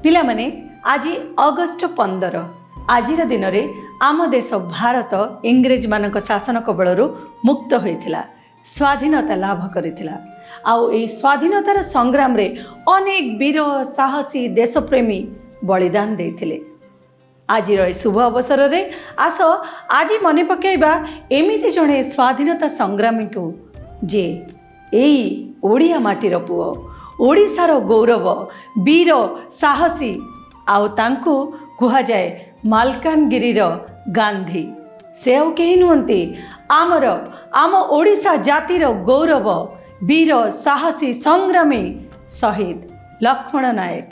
ପିଲାମାନେ, ଆଜି ଅଗଷ୍ଟ 15। ଆଜିର ଦିନରେ ଆମ ଦେଶ ଭାରତ ଇଂରେଜମାନଙ୍କ ଶାସନ କବଳରୁ ମୁକ୍ତ ହୋଇଥିଲା, ସ୍ୱାଧୀନତା ଲାଭ କରିଥିଲା। ଆଉ ଏହି ସ୍ୱାଧୀନତାର ସଂଗ୍ରାମରେ ଅନେକ ବୀର, ସାହସୀ, ଦେଶପ୍ରେମୀ ବଳିଦାନ ଦେଇଥିଲେ। ଆଜିର ଏ ଶୁଭ ଅବସରରେ ଆସ ଆଜି ମନେ ପକାଇବା ଏମିତି ଜଣେ ସ୍ୱାଧୀନତା ସଂଗ୍ରାମୀଙ୍କୁ, ଯେ ଏଇ ଓଡ଼ିଆ ମାଟିର ପୁଅ, ଓଡ଼ିଶାର ଗୌରବ, ବୀର, ସାହସୀ। ଆଉ ତାଙ୍କୁ କୁହାଯାଏ ମାଲକାନଗିରିର ଗାନ୍ଧୀ। ସେ ଆଉ କେହି ନୁହନ୍ତି, ଆମର ଆମ ଓଡ଼ିଶା ଜାତିର ଗୌରବ, ବୀର, ସାହସୀ, ସଂଗ୍ରାମୀ ଶହୀଦ ଲକ୍ଷ୍ମଣ ନାୟକ।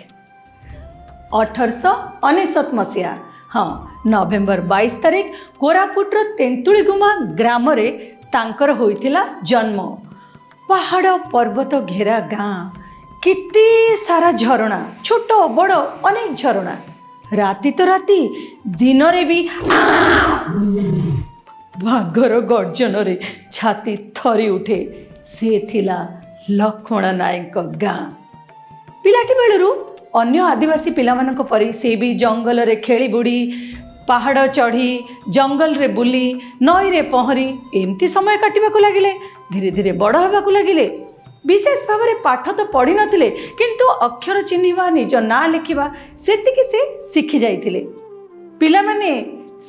1899 ମସିହା, ହଁ, ନଭେମ୍ବର 22 ତାରିଖ କୋରାପୁଟର ତେନ୍ତୁଳିଗୁମା ଗ୍ରାମରେ ତାଙ୍କର ହୋଇଥିଲା ଜନ୍ମ। ପାହାଡ଼ ପର୍ବତ ଘେରା ଗାଁ, କେତେ ସାରା ଝରଣା, ଛୋଟ ବଡ଼ ଅନେକ ଝରଣା। ରାତି ତ ରାତି, ଦିନରେ ବି ବାଘର ଗର୍ଜନରେ ଛାତି ଥରି ଉଠେ। ସେ ଥିଲା ଲକ୍ଷ୍ମଣ ନାୟକଙ୍କ ଗାଁ। ପିଲାଟି ବେଳରୁ ଅନ୍ୟ ଆଦିବାସୀ ପିଲାମାନଙ୍କ ପରି ସେ ବି ଜଙ୍ଗଲରେ ଖେଳି ବୁଡ଼ି, ପାହାଡ଼ ଚଢ଼ି, ଜଙ୍ଗଲରେ ବୁଲି, ନଈରେ ପହଁରି ଏମିତି ସମୟ କାଟିବାକୁ ଲାଗିଲେ। ଧୀରେ ଧୀରେ ବଡ଼ ହେବାକୁ ଲାଗିଲେ। ବିଶେଷ ଭାବରେ ପାଠ ତ ପଢ଼ିନଥିଲେ, କିନ୍ତୁ ଅକ୍ଷର ଚିହ୍ନିବା, ନିଜ ନାଁ ଲେଖିବା ସେତିକି ସେ ଶିଖି ଯାଇଥିଲେ। ପିଲାମାନେ,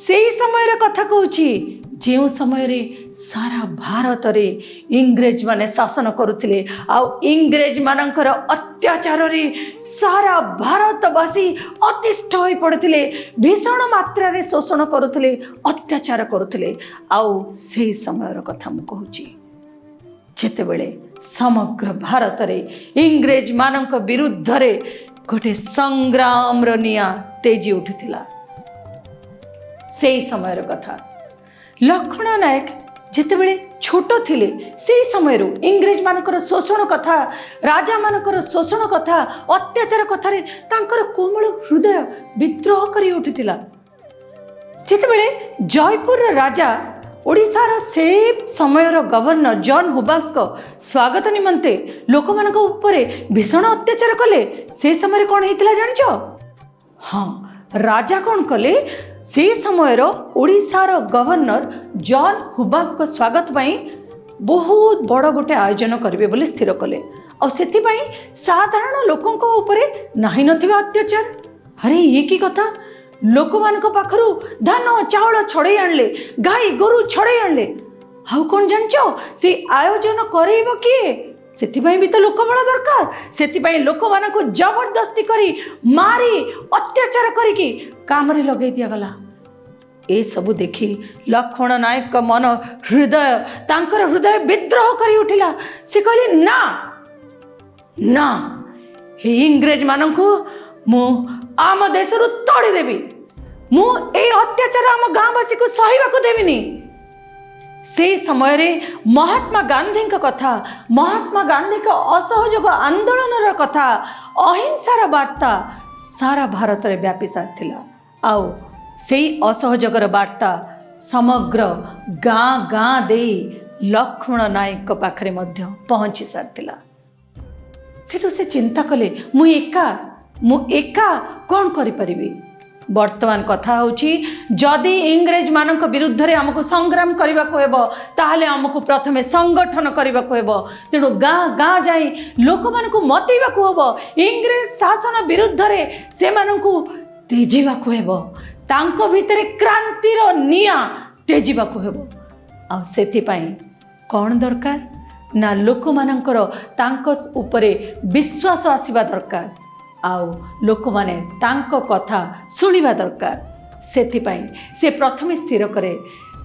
ସେଇ ସମୟର କଥା କହୁଛି, ଯେଉଁ ସମୟରେ ସାରା ଭାରତରେ ଇଂରେଜମାନେ ଶାସନ କରୁଥିଲେ ଆଉ ଇଂରେଜମାନଙ୍କର ଅତ୍ୟାଚାରରେ ସାରା ଭାରତବାସୀ ଅତିଷ୍ଠ ହୋଇପଡ଼ୁଥିଲେ। ଭୀଷଣ ମାତ୍ରାରେ ଶୋଷଣ କରୁଥିଲେ, ଅତ୍ୟାଚାର କରୁଥିଲେ। ଆଉ ସେଇ ସମୟର କଥା ମୁଁ କହୁଛି, ଯେତେବେଳେ ସମଗ୍ର ଭାରତରେ ଇଂରେଜମାନଙ୍କ ବିରୁଦ୍ଧରେ ଗୋଟେ ସଂଗ୍ରାମର ନିଆଁ ତେଜି ଉଠିଥିଲା, ସେଇ ସମୟର କଥା। ଲକ୍ଷ୍ମଣ ନାୟକ ଯେତେବେଳେ ଛୋଟ ଥିଲେ, ସେଇ ସମୟରୁ ଇଂରେଜମାନଙ୍କର ଶୋଷଣ କଥା, ରାଜାମାନଙ୍କର ଶୋଷଣ କଥା, ଅତ୍ୟାଚାର କଥାରେ ତାଙ୍କର କୋମଳ ହୃଦୟ ବିଦ୍ରୋହ କରି ଉଠିଥିଲା। ଯେତେବେଳେ ଜୟପୁରର ରାଜା ଓଡ଼ିଶାର ସେ ସମୟର ଗଭର୍ଣ୍ଣର ଜନ୍ ହୁବାଙ୍କ ସ୍ୱାଗତ ନିମନ୍ତେ ଲୋକମାନଙ୍କ ଉପରେ ଭୀଷଣ ଅତ୍ୟାଚାର କଲେ, ସେ ସମୟରେ କ'ଣ ହେଇଥିଲା ଜାଣିଛ? ହଁ, ରାଜା କ'ଣ କଲେ? ସେ ସମୟର ଓଡ଼ିଶାର ଗଭର୍ଣ୍ଣର ଜନ୍ ହୁବାଙ୍କ ସ୍ୱାଗତ ପାଇଁ ବହୁତ ବଡ଼ ଗୋଟେ ଆୟୋଜନ କରିବେ ବୋଲି ସ୍ଥିର କଲେ। ଆଉ ସେଥିପାଇଁ ସାଧାରଣ ଲୋକଙ୍କ ଉପରେ ନାହିଁ ନଥିବା ଅତ୍ୟାଚାର। ଆରେ, ଇଏ କି କଥା? ଲୋକମାନଙ୍କ ପାଖରୁ ଧାନ ଚାଉଳ ଛଡ଼େଇ ଆଣିଲେ, ଗାଈ ଗୋରୁ ଛଡ଼େଇ ଆଣିଲେ। ଆଉ କ'ଣ ଜାଣିଛ? ସେ ଆୟୋଜନ କରେଇବ କିଏ? ସେଥିପାଇଁ ବି ତ ଲୋକବଳ ଦରକାର। ସେଥିପାଇଁ ଲୋକମାନଙ୍କୁ ଜବରଦସ୍ତି କରି, ମାରି, ଅତ୍ୟାଚାର କରିକି କାମରେ ଲଗେଇ ଦିଆଗଲା। ଏସବୁ ଦେଖି ଲକ୍ଷ୍ମଣ ନାୟକଙ୍କ ମନ, ହୃଦୟ, ତାଙ୍କର ହୃଦୟ ବିଦ୍ରୋହ କରି ଉଠିଲା। ସେ କହିଲେ, "ନା ନା, ଏ ଇଂରେଜମାନଙ୍କୁ ମୁଁ ଆମ ଦେଶରୁ ତଡ଼ିଦେବି। ମୁଁ ଏଇ ଅତ୍ୟାଚାର ଆମ ଗାଁବାସୀକୁ ସହିବାକୁ ଦେବିନି।" ସେଇ ସମୟରେ ମହାତ୍ମା ଗାନ୍ଧୀଙ୍କ କଥା, ମହାତ୍ମା ଗାନ୍ଧୀଙ୍କ ଅସହଯୋଗ ଆନ୍ଦୋଳନର କଥା, ଅହିଂସାର ବାର୍ତ୍ତା ସାରା ଭାରତରେ ବ୍ୟାପି ସାରିଥିଲା। ଆଉ ସେଇ ଅସହଯୋଗର ବାର୍ତ୍ତା ସମଗ୍ର ଗାଁ ଗାଁ ଦେଇ ଲକ୍ଷ୍ମଣ ନାୟକଙ୍କ ପାଖରେ ମଧ୍ୟ ପହଞ୍ଚି ସାରିଥିଲା। ସେଠୁ ସେ ଚିନ୍ତା କଲେ, ମୁଁ ଏକା କ'ଣ କରିପାରିବି? ବର୍ତ୍ତମାନ କଥା ହେଉଛି, ଯଦି ଇଂରେଜମାନଙ୍କ ବିରୁଦ୍ଧରେ ଆମକୁ ସଂଗ୍ରାମ କରିବାକୁ ହେବ, ତାହେଲେ ଆମକୁ ପ୍ରଥମେ ସଂଗଠନ କରିବାକୁ ହେବ। ତେଣୁ ଗାଁ ଗାଁ ଯାଇ ଲୋକମାନଙ୍କୁ ମତେଇବାକୁ ହେବ। ଇଂରେଜ ଶାସନ ବିରୁଦ୍ଧରେ ସେମାନଙ୍କୁ ତେଜିବାକୁ ହେବ। ତାଙ୍କ ଭିତରେ କ୍ରାନ୍ତିର ନିଆଁ ତେଜିବାକୁ ହେବ। ଆଉ ସେଥିପାଇଁ କ'ଣ ଦରକାର ନା, ଲୋକମାନଙ୍କର ତାଙ୍କ ଉପରେ ବିଶ୍ୱାସ ଆସିବା ଦରକାର ଆଉ ଲୋକମାନେ ତାଙ୍କ କଥା ଶୁଣିବା ଦରକାର। ସେଥିପାଇଁ ସେ ପ୍ରଥମେ ସ୍ଥିର କରେ,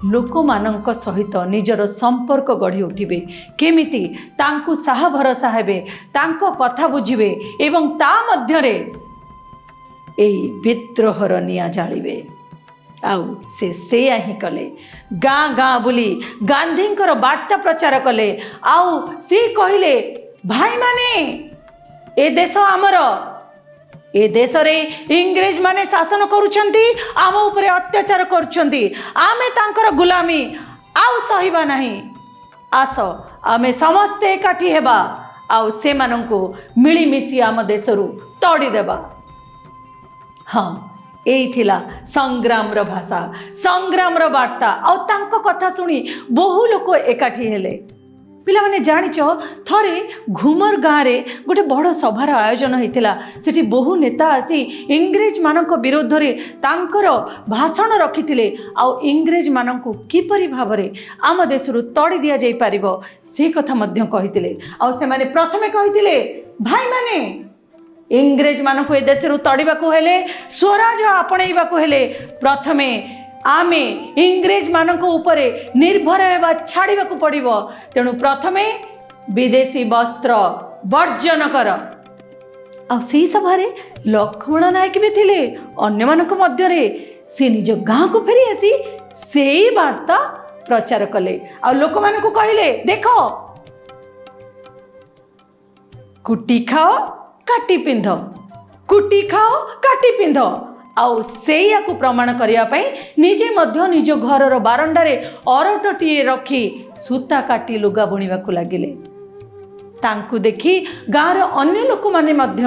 ଲୋକମାନଙ୍କ ସହିତ ନିଜର ସମ୍ପର୍କ ଗଢ଼ି ଉଠିବେ କେମିତି, ତାଙ୍କୁ ସାହା ଭରସା ହେବେ, ତାଙ୍କ କଥା ବୁଝିବେ ଏବଂ ତା ମଧ୍ୟରେ ଏଇ ବିଦ୍ରୋହର ନିଆଁ ଜାଳିବେ। ଆଉ ସେ ସେଇଆ ହିଁ କଲେ। ଗାଁ ଗାଁ ବୁଲି ଗାନ୍ଧୀଙ୍କର ବାର୍ତ୍ତା ପ୍ରଚାର କଲେ। ଆଉ ସେ କହିଲେ, "ଭାଇମାନେ, ଏ ଦେଶ ଆମର। ଏ ଦେଶରେ ଇଂରେଜ ମାନେ ଶାସନ କରୁଛନ୍ତି, ଆମ ଉପରେ ଅତ୍ୟାଚାର କରୁଛନ୍ତି। ଆମେ ତାଙ୍କର ଗୁଲାମୀ ଆଉ ସହିବା ନାହିଁ। ଆସ, ଆମେ ସମସ୍ତେ ଏକାଠି ହେବା ଆଉ ସେମାନଙ୍କୁ ମିଳିମିଶି ଆମ ଦେଶରୁ ତଡ଼ିଦେବା।" ହଁ, ଏଇ ଥିଲା ସଂଗ୍ରାମର ଭାଷା, ସଂଗ୍ରାମର ବାର୍ତ୍ତା। ଆଉ ତାଙ୍କ କଥା ଶୁଣି ବହୁ ଲୋକ ଏକାଠି ହେଲେ। ପିଲାମାନେ, ଜାଣିଛ, ଥରେ ଘୁମର ଗାଁରେ ଗୋଟେ ବଡ଼ ସଭାର ଆୟୋଜନ ହେଇଥିଲା। ସେଠି ବହୁ ନେତା ଆସି ଇଂରେଜମାନଙ୍କ ବିରୋଧରେ ତାଙ୍କର ଭାଷଣ ରଖିଥିଲେ ଆଉ ଇଂରେଜମାନଙ୍କୁ କିପରି ଭାବରେ ଆମ ଦେଶରୁ ତଡ଼ି ଦିଆଯାଇପାରିବ, ସେ କଥା ମଧ୍ୟ କହିଥିଲେ। ଆଉ ସେମାନେ ପ୍ରଥମେ କହିଥିଲେ, ଭାଇମାନେ, ଇଂରେଜମାନଙ୍କୁ ଏ ଦେଶରୁ ତଡ଼ିବାକୁ ହେଲେ, ସ୍ୱରାଜ ଆପଣେଇବାକୁ ହେଲେ, ପ୍ରଥମେ ଆମେ ଇଂରେଜମାନଙ୍କ ଉପରେ ନିର୍ଭର ହେବା ଛାଡ଼ିବାକୁ ପଡ଼ିବ। ତେଣୁ ପ୍ରଥମେ ବିଦେଶୀ ବସ୍ତ୍ର ବର୍ଜନ କର। ଆଉ ସେଇ ସଭାରେ ଲକ୍ଷ୍ମଣ ନାୟକ ବି ଥିଲେ ଅନ୍ୟମାନଙ୍କ ମଧ୍ୟରେ। ସେ ନିଜ ଗାଁକୁ ଫେରି ଆସି ସେଇ ବାର୍ତ୍ତା ପ୍ରଚାର କଲେ ଆଉ ଲୋକମାନଙ୍କୁ କହିଲେ, ଦେଖ, କୁଟି ଖାଅ, କାଟି ପିନ୍ଧ, କୁଟି ଖାଅ, କାଟି ପିନ୍ଧ। ଆଉ ସେଇଆକୁ ପ୍ରମାଣ କରିବା ପାଇଁ ନିଜେ ମଧ୍ୟ ନିଜ ଘରର ବାରଣ୍ଡାରେ ଅରଟଟିଏ ରଖି ସୂତା କାଟି ଲୁଗା ବୁଣିବାକୁ ଲାଗିଲେ। ତାଙ୍କୁ ଦେଖି ଗାଁର ଅନ୍ୟ ଲୋକମାନେ ମଧ୍ୟ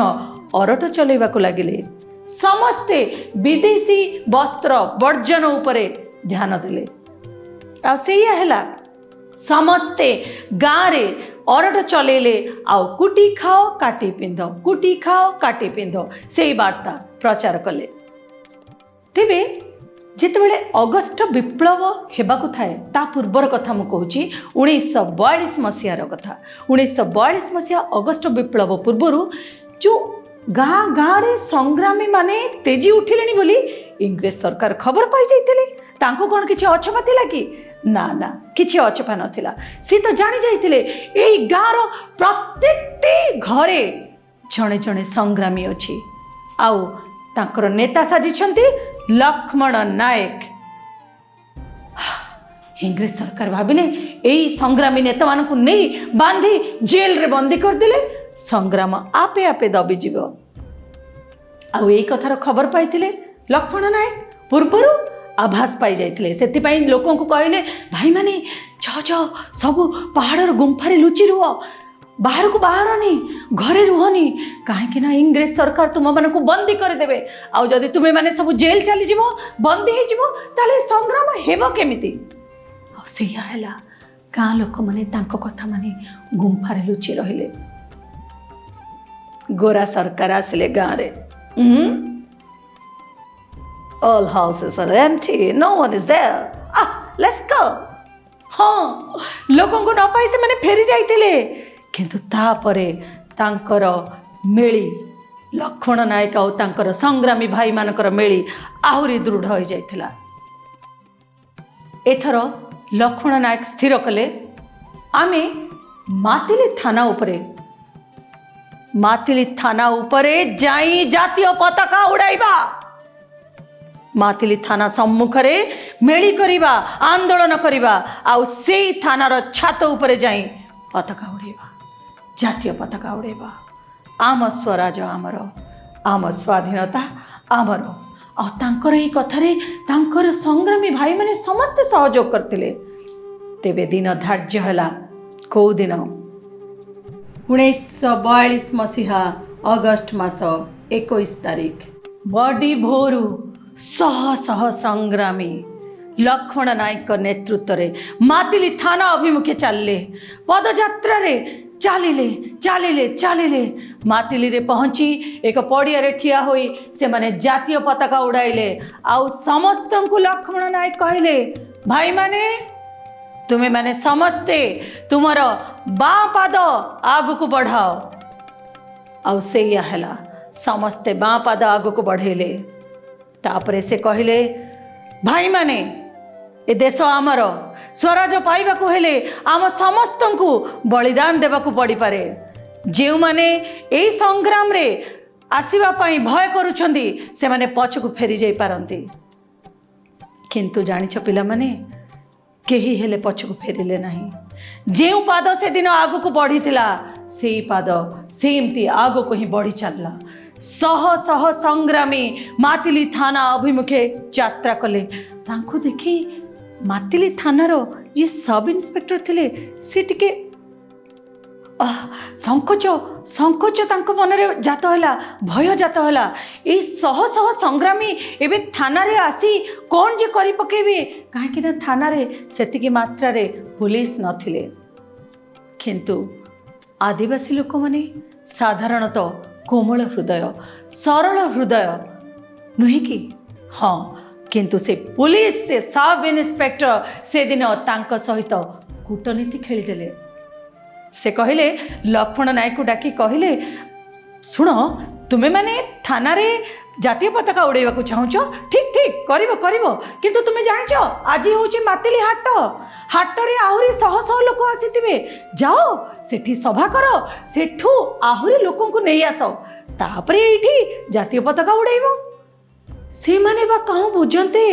ଅରଟ ଚଲେଇବାକୁ ଲାଗିଲେ। ସମସ୍ତେ ବିଦେଶୀ ବସ୍ତ୍ର ବର୍ଜନ ଉପରେ ଧ୍ୟାନ ଦେଲେ। ଆଉ ସେଇଆ ହେଲା, ସମସ୍ତେ ଗାଁରେ ଅରଟ ଚଲେଇଲେ ଆଉ କୁଟି ଖାଅ, କାଟି ପିନ୍ଧ, କୁଟି ଖାଅ, କାଟି ପିନ୍ଧ, ସେଇ ବାର୍ତ୍ତା ପ୍ରଚାର କଲେ। ତେବେ ଯେତେବେଳେ ଅଗଷ୍ଟ ବିପ୍ଳବ ହେବାକୁ ଥାଏ, ତା ପୂର୍ବର କଥା ମୁଁ କହୁଛି, 1942 ମସିହାର କଥା। 1942 ମସିହା ଅଗଷ୍ଟ ବିପ୍ଳବ ପୂର୍ବରୁ ଯେଉଁ ଗାଁ ଗାଁରେ ସଂଗ୍ରାମୀମାନେ ତେଜି ଉଠିଲେଣି ବୋଲି ଇଂରେଜ ସରକାର ଖବର ପାଇଯାଇଥିଲେ। ତାଙ୍କୁ କ'ଣ କିଛି ଅଛପା ଥିଲା କି? ନା ନା, କିଛି ଅଛପା ନଥିଲା। ସେ ତ ଜାଣି ଯାଇଥିଲେ ଏଇ ଗାଁର ପ୍ରତ୍ୟେକଟି ଘରେ ଜଣେ ଜଣେ ସଂଗ୍ରାମୀ ଅଛି ଆଉ ତାଙ୍କର ନେତା ସାଜିଛନ୍ତି ଲକ୍ଷ୍ମଣ ନାୟକ। ଇଂରେଜ ସରକାର ଭାବିଲେ, ଏଇ ସଂଗ୍ରାମୀ ନେତାମାନଙ୍କୁ ନେଇ ବାନ୍ଧି ଜେଲରେ ବନ୍ଦୀ କରିଦେଲେ ସଂଗ୍ରାମ ଆପେ ଆପେ ଦବିଯିବ। ଆଉ ଏଇ କଥାର ଖବର ପାଇଥିଲେ ଲକ୍ଷ୍ମଣ ନାୟକ, ପୂର୍ବରୁ ଆଭାସ ପାଇଯାଇଥିଲେ। ସେଥିପାଇଁ ଲୋକଙ୍କୁ କହିଲେ, ଭାଇମାନେ, ଯାଅ ଯାଅ, ସବୁ ପାହାଡ଼ର ଗୁମ୍ଫାରେ ଲୁଚି ରୁହ, ବାହାରକୁ ବାହାରନି, ଘରେ ରୁହନି। କାହିଁକି ନା ଇଂରେଜ ସରକାର ତୁମମାନଙ୍କୁ ବନ୍ଦୀ କରିଦେବେ। ଆଉ ଯଦି ତୁମେମାନେ ସବୁ ଜେଲ ଚାଲିଯିବ, ବନ୍ଦୀ ହେଇଯିବ, ତାହେଲେ ସଂଗ୍ରାମ ହେବ କେମିତି? ଆଉ ସେଇଆ ହେଲା। ଗାଁ ଲୋକମାନେ ତାଙ୍କ କଥା ମାନି ଗୁମ୍ଫାରେ ଲୁଚି ରହିଲେ। ଗୋରା ସରକାର ଆସିଲେ ଗାଁରେ। All houses are empty. No one is there. Ah, let's go. ହଁ, ଲୋକଙ୍କୁ ନ ପାଇ ସେମାନେ ଫେରି ଯାଇଥିଲେ। କିନ୍ତୁ ତାପରେ ତାଙ୍କର ମେଳି, ଲକ୍ଷ୍ମଣ ନାୟକ ଆଉ ତାଙ୍କର ସଂଗ୍ରାମୀ ଭାଇମାନଙ୍କର ମେଳି ଆହୁରି ଦୃଢ଼ ହୋଇଯାଇଥିଲା। ଏଥର ଲକ୍ଷ୍ମଣ ନାୟକ ସ୍ଥିର କଲେ, ଆମେ ମାତିଲି ଥାନା ଉପରେ ଯାଇ ଜାତୀୟ ପତାକା ଉଡ଼ାଇବା, ମାତିଲି ଥାନା ସମ୍ମୁଖରେ ମେଳି କରିବା, ଆନ୍ଦୋଳନ କରିବା ଆଉ ସେଇ ଥାନାର ଛାତ ଉପରେ ଯାଇ ପତାକା ଉଡ଼େଇବା, ଜାତୀୟ ପତାକା ଉଡ଼େଇବା। ଆମ ସ୍ୱରାଜ ଆମର, ଆମ ସ୍ୱାଧୀନତା ଆମର। ଆଉ ତାଙ୍କର ଏଇ କଥାରେ ତାଙ୍କର ସଂଗ୍ରାମୀ ଭାଇମାନେ ସମସ୍ତେ ସହଯୋଗ କରିଥିଲେ। ତେବେ ଦିନ ଧାର୍ଯ୍ୟ ହେଲା। କେଉଁ ଦିନ? 1942 ମସିହା ଅଗଷ୍ଟ ମାସ 21 ତାରିଖ। ବଡି ଭୋରୁ ଶହ ଶହ ସଂଗ୍ରାମୀ ଲକ୍ଷ୍ମଣ ନାୟକଙ୍କ ନେତୃତ୍ୱରେ ମାତିଲି ଥାନା ଅଭିମୁଖେ ଚାଲିଲେ। ପଦଯାତ୍ରାରେ ଚାଲିଲେ, ଚାଲିଲେ, ଚାଲିଲେ। ମାତିଲିରେ ପହଞ୍ଚି ଏକ ପଡ଼ିଆରେ ଠିଆ ହୋଇ ସେମାନେ ଜାତୀୟ ପତାକା ଉଡ଼ାଇଲେ। ଆଉ ସମସ୍ତଙ୍କୁ ଲକ୍ଷ୍ମଣ ନାୟକ କହିଲେ, ଭାଇମାନେ, ତୁମେମାନେ ସମସ୍ତେ ତୁମର ବାଁ ପାଦ ଆଗକୁ ବଢ଼ାଅ। ଆଉ ସେଇଆ ହେଲା, ସମସ୍ତେ ବାଁ ପାଦ ଆଗକୁ ବଢ଼େଇଲେ। ତାପରେ ସେ କହିଲେ, ଭାଇମାନେ, ଏ ଦେଶ ଆମର। ସ୍ୱରାଜ ପାଇବାକୁ ହେଲେ ଆମ ସମସ୍ତଙ୍କୁ ବଳିଦାନ ଦେବାକୁ ପଡ଼ିପାରେ। ଯେଉଁମାନେ ଏଇ ସଂଗ୍ରାମରେ ଆସିବା ପାଇଁ ଭୟ କରୁଛନ୍ତି, ସେମାନେ ପଛକୁ ଫେରି ଯାଇପାରନ୍ତି। କିନ୍ତୁ ଜାଣିଛ ପିଲାମାନେ, କେହି ହେଲେ ପଛକୁ ଫେରିଲେ ନାହିଁ। ଯେଉଁ ପାଦ ସେଦିନ ଆଗକୁ ବଢ଼ିଥିଲା, ସେଇ ପାଦ ସେମିତି ଆଗକୁ ହିଁ ବଢ଼ି ଚାଲିଲା। ଶହ ଶହ ସଂଗ୍ରାମୀ ମାତିଲି ଥାନା ଅଭିମୁଖେ ଯାତ୍ରା କଲେ। ତାଙ୍କୁ ଦେଖି ମାତିଲି ଥାନାର ଯିଏ ସବ୍ ଇନ୍ସପେକ୍ଟର ଥିଲେ, ସେ ଟିକେ ଆଃ, ସଙ୍କୋଚ ସଙ୍କୋଚ ତାଙ୍କ ମନରେ ଜାତ ହେଲା, ଭୟ ଜାତ ହେଲା। ଏଇ ଶହ ଶହ ସଂଗ୍ରାମୀ ଏବେ ଥାନାରେ ଆସି କ'ଣ ଯେ କରି ପକେଇବେ, କାହିଁକି ନା ଥାନାରେ ସେତିକି ମାତ୍ରାରେ ପୋଲିସ ନଥିଲେ। କିନ୍ତୁ ଆଦିବାସୀ ଲୋକମାନେ ସାଧାରଣତଃ କୋମଳ ହୃଦୟ, ସରଳ ହୃଦୟ ନୁହେଁ କି? ହଁ, କିନ୍ତୁ ସେ ପୋଲିସ, ସେ ସବ୍ ଇନ୍ସପେକ୍ଟର ସେଦିନ ତାଙ୍କ ସହିତ କୂଟନୀତି ଖେଳିଦେଲେ। ସେ କହିଲେ, ଲକ୍ଷ୍ମଣ ନାୟକକୁ ଡାକି କହିଲେ, "ଶୁଣ, ତୁମେମାନେ ଥାନାରେ ଜାତୀୟ ପତାକା ଉଡ଼େଇବାକୁ ଚାହୁଁଛ, ଠିକ୍ ଠିକ୍, କରିବ କରିବ। କିନ୍ତୁ ତୁମେ ଜାଣିଛ, ଆଜି ହେଉଛି ମାତିଲି ହାଟ। ହାଟରେ ଆହୁରି ଶହ ଶହ ଲୋକ ଆସିଥିବେ। ଯାଅ, ସେଠି ସଭା କର, ସେଠୁ ଆହୁରି ଲୋକଙ୍କୁ ନେଇ ଆସ, ତାପରେ ଏଇଠି ଜାତୀୟ ପତାକା ଉଡ଼େଇବ।" ସେମାନେ ବା କାହୁଁ ବୁଝନ୍ତେ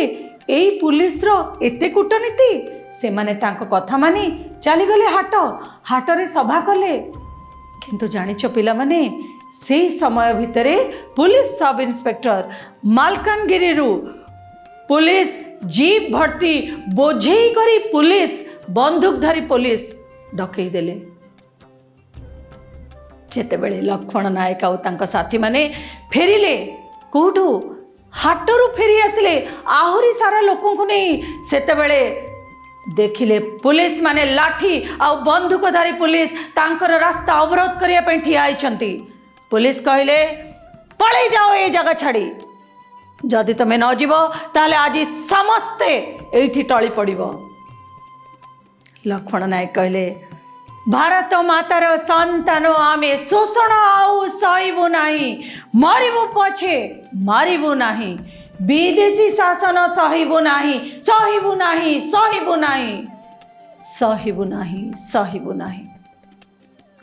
ଏଇ ପୁଲିସର ଏତେ କୂଟନୀତି? ସେମାନେ ତାଙ୍କ କଥା ମାନି ଚାଲିଗଲେ ହାଟ। ହାଟରେ ସଭା କଲେ। କିନ୍ତୁ ଜାଣିଛ ପିଲାମାନେ, ସେଇ ସମୟ ଭିତରେ ପୁଲିସ ସବ୍ ଇନ୍ସପେକ୍ଟର ମାଲକାନଗିରିରୁ ପୁଲିସ ଜିପ୍ ଭର୍ତ୍ତି ବୋଝେଇ କରି ପୁଲିସ, ବନ୍ଧୁକଧାରୀ ପୋଲିସ ଡକେଇ ଦେଲେ। ଯେତେବେଳେ ଲକ୍ଷ୍ମଣ ନାୟକ ଆଉ ତାଙ୍କ ସାଥୀମାନେ ଫେରିଲେ, କୋଉଠୁ, ହାଟରୁ ଫେରି ଆସିଲେ ଆହୁରି ସାରା ଲୋକଙ୍କୁ ନେଇ, ସେତେବେଳେ ଦେଖିଲେ ପୋଲିସ ମାନେ ଲାଠି ଆଉ ବନ୍ଧୁକଧାରୀ ପୋଲିସ ତାଙ୍କର ରାସ୍ତା ଅବରୋଧ କରିବା ପାଇଁ ଠିଆ ହେଇଛନ୍ତି। ପୋଲିସ କହିଲେ, "ପଳେଇ ଯାଅ ଏ ଜାଗା ଛାଡ଼ି। ଯଦି ତମେ ନ ଯିବ, ତାହେଲେ ଆଜି ସମସ୍ତେ ଏଇଠି ଟଳି ପଡ଼ିବ।" ଲକ୍ଷ୍ମଣ ନାୟକ କହିଲେ, "ଭାରତ ମାତାର ସନ୍ତାନ ଆମେ, ଶୋଷଣ ଆଉ ସହିବୁ ନାହିଁ। ମରିବୁ ପଛେ ମାରିବୁ ନାହିଁ। ବିଦେଶୀ ଶାସନ ସହିବୁ ନାହିଁ, ସହିବୁ ନାହିଁ, ସହିବୁ ନାହିଁ, ସହିବୁ ନାହିଁ, ସହିବୁ ନାହିଁ।"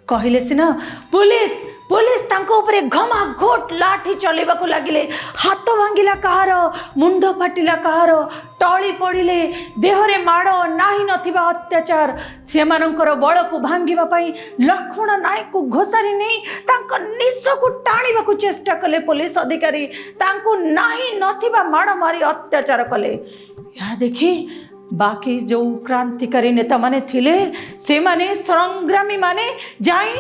କହିଲେ ସିନା, ପୋଲିସ ପୋଲିସ ତାଙ୍କ ଉପରେ ଘମାଘୋଟ ଲାଠି ଚଲେଇବାକୁ ଲାଗିଲେ। ହାତ ଭାଙ୍ଗିଲା କାହାର, ମୁଣ୍ଡ ଫାଟିଲା କାହାର, ଟଳି ପଡ଼ିଲେ। ଦେହରେ ମାଡ଼, ନାହିଁ ନଥିବା ଅତ୍ୟାଚାର। ସେମାନଙ୍କର ବଳକୁ ଭାଙ୍ଗିବା ପାଇଁ ଲକ୍ଷ୍ମଣ ନାୟକକୁ ଘୋଷାରି ନେଇ ତାଙ୍କ ନିଶକୁ ଟାଣିବାକୁ ଚେଷ୍ଟା କଲେ ପୋଲିସ ଅଧିକାରୀ। ତାଙ୍କୁ ନାହିଁ ନଥିବା ମାଡ଼ ମାରି ଅତ୍ୟାଚାର କଲେ। ଏହା ଦେଖି ବାକି ଯେଉଁ କ୍ରାନ୍ତିକାରୀ ନେତାମାନେ ଥିଲେ, ସେମାନେ ସଂଗ୍ରାମୀମାନେ ଯାଇ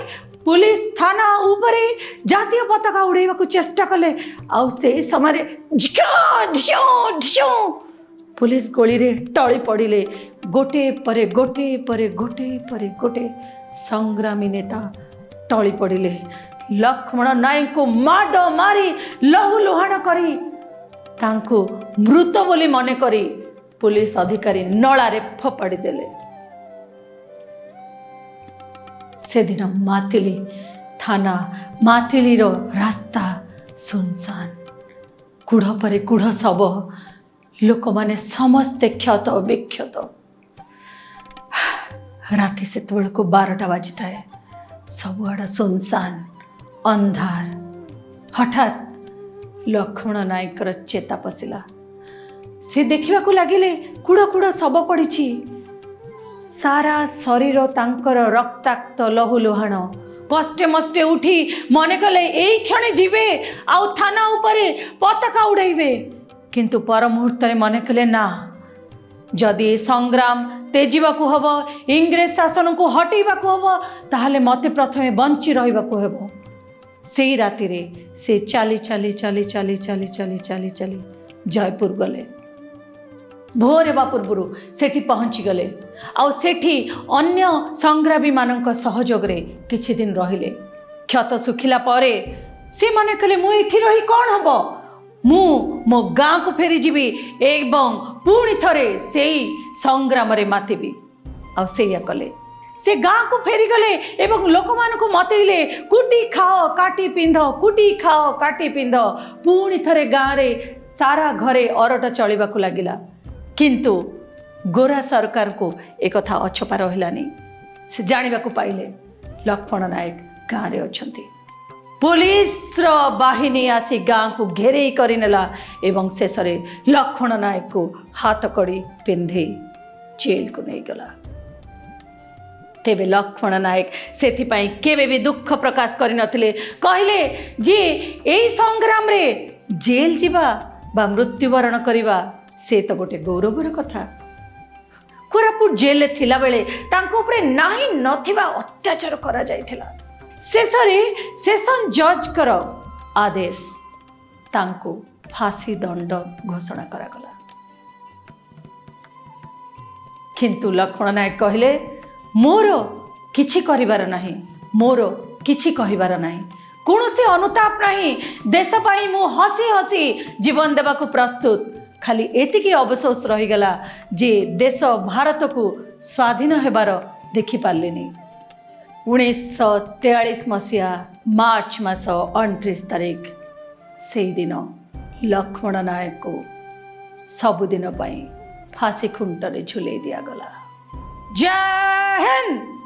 ପୁଲିସ ଥାନା ଉପରେ ଜାତୀୟ ପତାକା ଉଡ଼େଇବାକୁ ଚେଷ୍ଟା କଲେ। ଆଉ ସେଇ ସମୟରେ ଝିଅ ଝିଅ ଝିଅ ପୁଲିସ ଗୋଳିରେ ଟଳି ପଡ଼ିଲେ। ଗୋଟିଏ ପରେ ଗୋଟିଏ ପରେ ଗୋଟିଏ ପରେ ଗୋଟେ ସଂଗ୍ରାମୀ ନେତା ଟଳି ପଡ଼ିଲେ। ଲକ୍ଷ୍ମଣ ନାୟକଙ୍କୁ ମାଡ଼ ମାରି ଲହୁ ଲୁହାଣ କରି ତାଙ୍କୁ ମୃତ ବୋଲି ମନେ କରି ପୁଲିସ ଅଧିକାରୀ ନଳାରେ ଫୋପାଡ଼ି ଦେଲେ। ସେଦିନ ମାଥିଲି ଥାନା, ମାଥିଲିର ରାସ୍ତା ସୁନସାନ। କୁଢ଼ ପରେ କୁଢ଼ ଶବ, ଲୋକମାନେ ସମସ୍ତେ କ୍ଷତ ବିକ୍ଷତ। ରାତି ସେତେବେଳକୁ 12ଟା ବାଜିଥାଏ। ସବୁଆଡ଼ ସୁନସାନ, ଅନ୍ଧାର। ହଠାତ୍ ଲକ୍ଷ୍ମଣ ନାୟକର ଚେତା ପଶିଲା। ସେ ଦେଖିବାକୁ ଲାଗିଲେ, କୁଢ଼ କୁଢ଼ ଶବ ପଡ଼ିଛି। ସାରା ଶରୀର ତାଙ୍କର ରକ୍ତାକ୍ତ, ଲହୁ ଲୁହାଣ। କଷ୍ଟେ ମଷ୍ଟେ ଉଠି ମନେ କଲେ ଏଇ କ୍ଷଣି ଯିବେ ଆଉ ଥାନା ଉପରେ ପତାକା ଉଡ଼େଇବେ। କିନ୍ତୁ ପର ମୁହୂର୍ତ୍ତରେ ମନେ କଲେ, ନା, ଯଦି ଏ ସଂଗ୍ରାମ ତେଜିବାକୁ ହେବ, ଇଂରେଜ ଶାସନକୁ ହଟେଇବାକୁ ହେବ, ତାହେଲେ ମୋତେ ପ୍ରଥମେ ବଞ୍ଚି ରହିବାକୁ ହେବ। ସେଇ ରାତିରେ ସେ ଚାଲି ଚାଲି ଚାଲି ଚାଲି ଚାଲି ଚାଲି ଚାଲି ଚାଲି ଜୟପୁର ଗଲେ। ଭୋର ହେବା ପୂର୍ବରୁ ସେଠି ପହଞ୍ଚିଗଲେ। ଆଉ ସେଠି ଅନ୍ୟ ସଂଗ୍ରାମୀମାନଙ୍କ ସହଯୋଗରେ କିଛି ଦିନ ରହିଲେ। କ୍ଷତ ଶୁଖିଲା ପରେ ସେ ମନେ କଲେ, ମୁଁ ଏଠି ରହି କ'ଣ ହେବ? ମୁଁ ମୋ ଗାଁକୁ ଫେରିଯିବି ଏବଂ ପୁଣି ଥରେ ସେଇ ସଂଗ୍ରାମରେ ମାତିବି। ଆଉ ସେଇଆ କଲେ। ସେ ଗାଁକୁ ଫେରିଗଲେ ଏବଂ ଲୋକମାନଙ୍କୁ ମତେଇଲେ, "କୁଟି ଖାଅ, କାଟି ପିନ୍ଧ, କୁଟି ଖାଅ, କାଟି ପିନ୍ଧ।" ପୁଣି ଥରେ ଗାଁରେ ସାରା ଘରେ ଅରଟ ଚଳିବାକୁ ଲାଗିଲା। କିନ୍ତୁ ଗୋରା ସରକାରଙ୍କୁ ଏକଥା ଅଛପା ରହିଲାନି। ସେ ଜାଣିବାକୁ ପାଇଲେ ଲକ୍ଷ୍ମଣ ନାୟକ ଗାଁରେ ଅଛନ୍ତି। ପୋଲିସର ବାହିନୀ ଆସି ଗାଁକୁ ଘେରେଇ କରିନେଲା ଏବଂ ଶେଷରେ ଲକ୍ଷ୍ମଣ ନାୟକକୁ ହାତ କଡ଼ି ପିନ୍ଧେଇ ଜେଲକୁ ନେଇଗଲା। ତେବେ ଲକ୍ଷ୍ମଣ ନାୟକ ସେଥିପାଇଁ କେବେ ବି ଦୁଃଖ ପ୍ରକାଶ କରିନଥିଲେ। କହିଲେ ଯେ ଏଇ ସଂଗ୍ରାମରେ ଜେଲ ଯିବା ବା ମୃତ୍ୟୁବରଣ କରିବା, ସେ ତ ଗୋଟେ ଗୌରବର କଥା। କୋରାପୁଟ ଜେଲରେ ଥିଲାବେଳେ ତାଙ୍କ ଉପରେ ନାହିଁ ନଥିବା ଅତ୍ୟାଚାର କରାଯାଇଥିଲା। ଶେଷରେ ସେସନ ଜଜ୍ଙ୍କର ଆଦେଶ, ତାଙ୍କୁ ଫାଶୀ ଦଣ୍ଡ ଘୋଷଣା କରାଗଲା। କିନ୍ତୁ ଲକ୍ଷ୍ମଣ ନାୟକ କହିଲେ, ମୋର କିଛି କରିବାର ନାହିଁ, ମୋର କିଛି କହିବାର ନାହିଁ, କୌଣସି ଅନୁତାପ ନାହିଁ। ଦେଶ ପାଇଁ ମୁଁ ହସି ହସି ଜୀବନ ଦେବାକୁ ପ୍ରସ୍ତୁତ। ଖାଲି ଏତିକି ଅବସୋସ ରହିଗଲା ଯେ ଦେଶ ଭାରତକୁ ସ୍ୱାଧୀନ ହେବାର ଦେଖିପାରିଲିନି। 1943 ମସିହା ମାର୍ଚ୍ଚ ମାସ 29 ତାରିଖ, ସେଇଦିନ ଲକ୍ଷ୍ମଣ ନାୟକକୁ ସବୁଦିନ ପାଇଁ ଫାଶୀ ଖୁଣ୍ଟରେ ଝୁଲେଇ ଦିଆଗଲା। ଜୟ ହିନ୍ଦ।